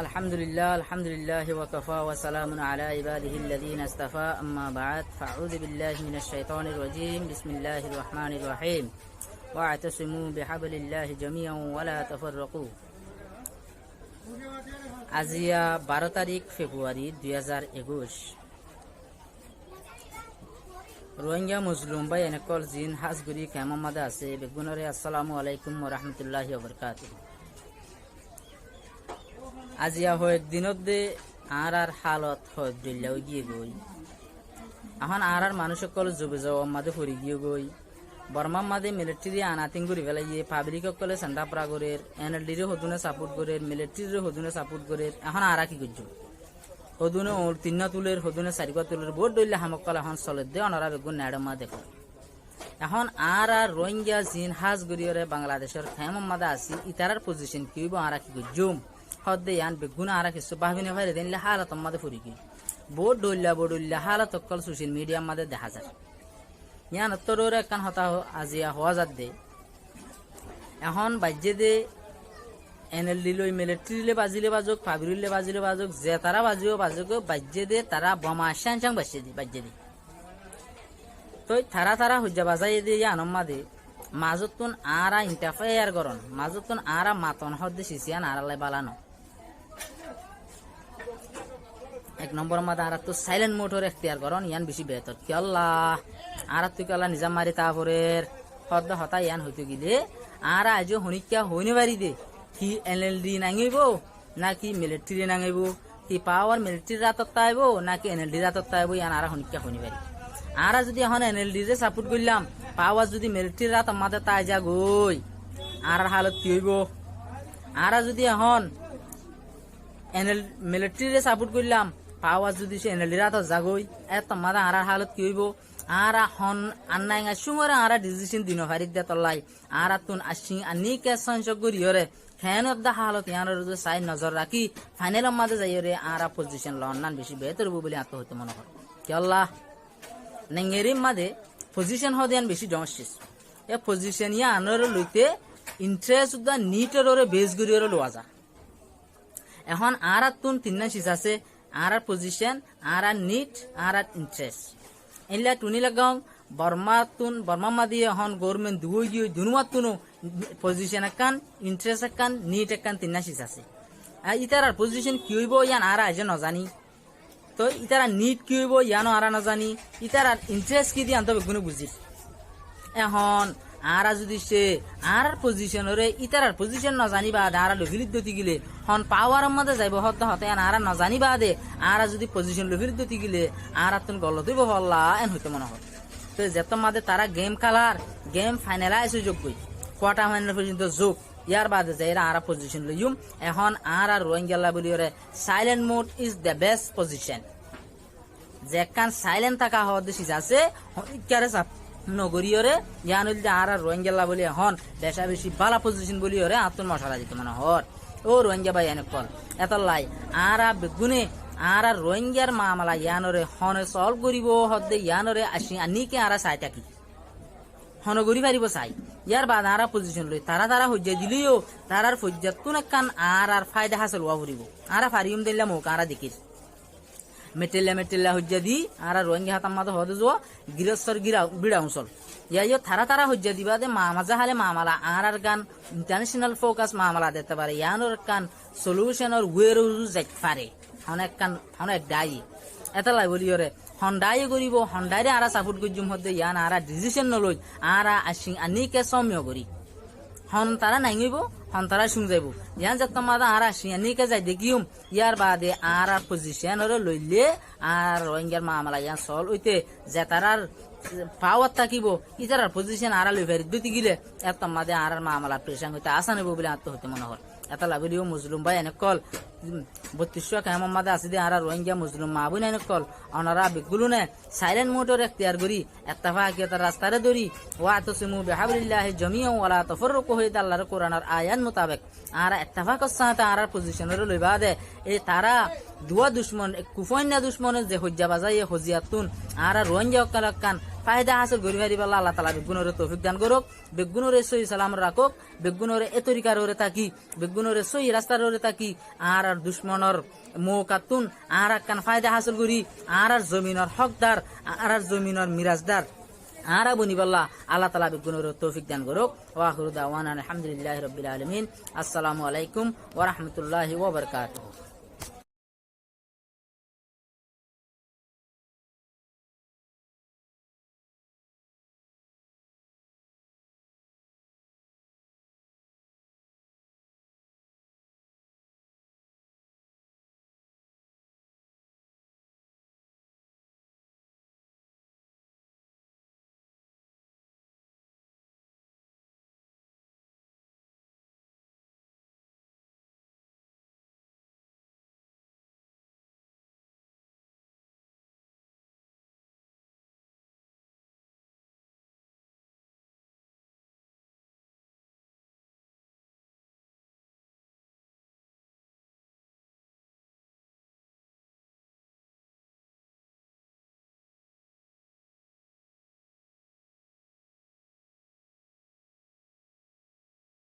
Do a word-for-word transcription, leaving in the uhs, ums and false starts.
الحمد لله، الحمد لله وكفى وسلام على عباده الذين اصطفى، أما بعد، فأعوذ بالله من الشيطان الرجيم، بسم الله الرحمن الرحيم، واعتصموا بحبل الله جميعا ولا تفرقوا. Aziya baró tarík Februari dui házar ekuic. Rohingya mozlum báiyain ókkol ziín hás gorí kemfor mazé asé, beggúnoré assalamu alaikum wa rahmatullahi wa barakatuhu. Aziya hoiyek dinódde añárár hálot hoódde dhoilla óigiyegói. Ehón añárár manúic ókkol zube zoba mazé fori giyégói. Bormár mazé militeri anatíng gorí félaiyé, fablik ókkolé sendá fura gorér, NLD re hodúne sapót gorér, militeri re hodúne sapót gorér, ehón añára ki goijjúm? Hodúne oñl tinná tulér, hodúne sairgúa tulér, boóut dhoilla ham ókkol ehón soledde, onorá beggún neçómma dekór. Ehón añára Rohingya ziín hás goríyoré Bangladecór kemfor mazé así, itarár pozicon ki óibo, añára ki goijjúm? Hoódde yián beggúne añára kessú báfi nofarí dé, eilla hálotor mazé fori giyói. Boóut dhoilla bodhoilla hálot ókkol social mediar mazé dehá zar. Yíanottú dhoóri ekkán hotá aziya hoóa zadde. Ehón baijjé dé NLD loi militeri loi bazile bazok, fabrik loi bazile bazok, ze tará bazibó bazok, baijjé dé tará boma accán accán baijjé dé, baijjé dé. Tói tará tará hoijja bazaiyé dé yíanor mazé, mazottún añára interfere gorón, mazottún añára maton hoódde sis yían añárállai bála no. Ek nombor mazé añáráttu silent mode or ektiyar gorón, yián bicí behétor. Kiyólla? Añáráttu kiyólla nizam mari táa forer? Hoódde hotá yián hoitó gilé, añára aijjó honíkka hoói nofarí dé, ki NLD nañgóibo, náki militeri nañgóibo, ki pawar militerir átot táibo, náki NLDr átot táibo, yián añára honíkka hoói nofarí. Añára zudi ehón NLD re sapót goillám, pawar zudi militerir átor mazé tái zagói, añárár hálot ki óibo? Añára zudi ehón NLD, militeri re sapót goillám, pawar zudi se NLDr átot zagói, éttor mazé añárár hálot ki óibo? Añára hon annai añár cúmore añára dhisicon di nofarí dé tollai, añáráttun accíng anníke sóñsok goríyoré, keén edde hálot yíanor uore sai nozor rakí, fainelor mazé zaiyóre añára pozicon loon nan bicí behétor óibo bóli añáttu hoitó mone hoór. Kiyólla? Nengerir mazé pozicon hoóde yián bicí dhóñr sis. E pozicon yíanoré loite interest uddá nidor uore bes goríyoré lowa za. Ehón añáráttun tinnán sis asé, añárár pozicon, añárár nid, añárár interest. Eilla tuní lagóng, Bormáttun, Bormár mazé ehón goórment duwá óigiyoi, dunúattúnou pozicon ekkán, interest ekkán, nid ekkán, tinnán sis asé. Ar ítarar pozicon ki óibo, yían añára aijjó nozaní. Tói ítarar nid ki óibo, yíano añára nozaní, ítarar interest ki de yíanto beggúne buzír. Ehón añára zudi se añárár poziconoré, ítarar pozicon nozaní baade añára loi félaidde óti gilé, hon pawaror mazé zaibou hoódde hotá yían añára nozaní baade, añára zudi pozicon loi félaidde óti gilé, añáráttun golot óibo hoólla, en hoitó mone hoór. Tói zettót mazé tará geim kélar, geim fainelais ói zoggói, kuartar fainel foijjonto zouk, yárbaade zaiyóre añára pozicon loiyúm. Ehón añára Rohingyalla bóliyoré silent mode is the best position. Zekkán sailent táka hoódde sis asé, honíkkáre saf nogoríyoré, yían óilde añára Rohingyalla bóli ehón becá-becí bála pozicon bóliyoré añáttun mocora dito mone hoór. Ó Rohingya báiyain ókkol, étollai añára beggúne añára Rohingyar mamala yíanoré hone solv goríbou hoódde yíanoré accíng anníke añára sai táki. Hone gorí faribóu sai. Yárbaade añára pozicon loi tará tará hoijja diléyo, tarár foijjattún ekkán añárar faida hásil ówa foribóu. Añára fariyúm dé eilla mouka añára dekír. Metthélla metthélla hoijja di, añára Rohingya hotár mazé hoóde zuwa, girostór gíra, bíça usól. Yíaiyó tará tará hoijja di baade mamazá hále mamala añárár gán international focus mamala dete fare, yíanor ekkán solution or way or uzu zait fare. Hone ekkán, hone ek dháiye. Étollai bóliyoré, hon dháiye goríbou, hon dháire añára sapót goijjúm hoódde yían añára dhisicon noloi, añára accíng anníke sómyo gorí. Hon tará naingóibou, hon tará cúm zaibou. Yían zettót mazé añára accíng anníke zai dekíyum, yárbaade añárár poziconoré loilé, añára Rohingyar mamala yían solv óite, ze tarár pawar tákibou, ítarar pozicon añára loi faridde óti gilé, éttor mazé añárár mamala perecán óite asán óibou bóli añáttu hoité mone hoór. Étolla bóli ó mozlum báiyain ókkol, um, botticcúa kemfor mazé asé dé añára Rohingya mozlum maa bóinain ókkol, onorá beggúne sailent mode or ektiyar gorí, ettefákiyotor rastaré dóri, واعتصموا بحبل الله جميعا ولا تفرقوا hoiyé dé Allar Kuranor ayat mutabek. Añára ettefákor sáñte añárár poziconoré loi baade, e tará duwá ducmon, ekku fúainna ducmone ze hoijja bazaiyé hoziyattún, añára Rohingya ókkol ekkán faida hásil gorí faribálla Allah taala beggúnoré toufik dan gorók, beggúnoré sóhi salamot rakók, beggúnoré e torikar uore táki, beggúnoré sóhi rastar uore táki, añárar ducmonor moukattún añára ekkán faida hásil gorí, añárar zominor hókdar, añárar zominor mirasdar añára bonibálla Allah taala beggúnoré toufik dan gorók. Wa akhiru da'wana alhamdulillahi rabbil alamin. Assalamu alaikum wa rahmatullahi wa barakatuhu.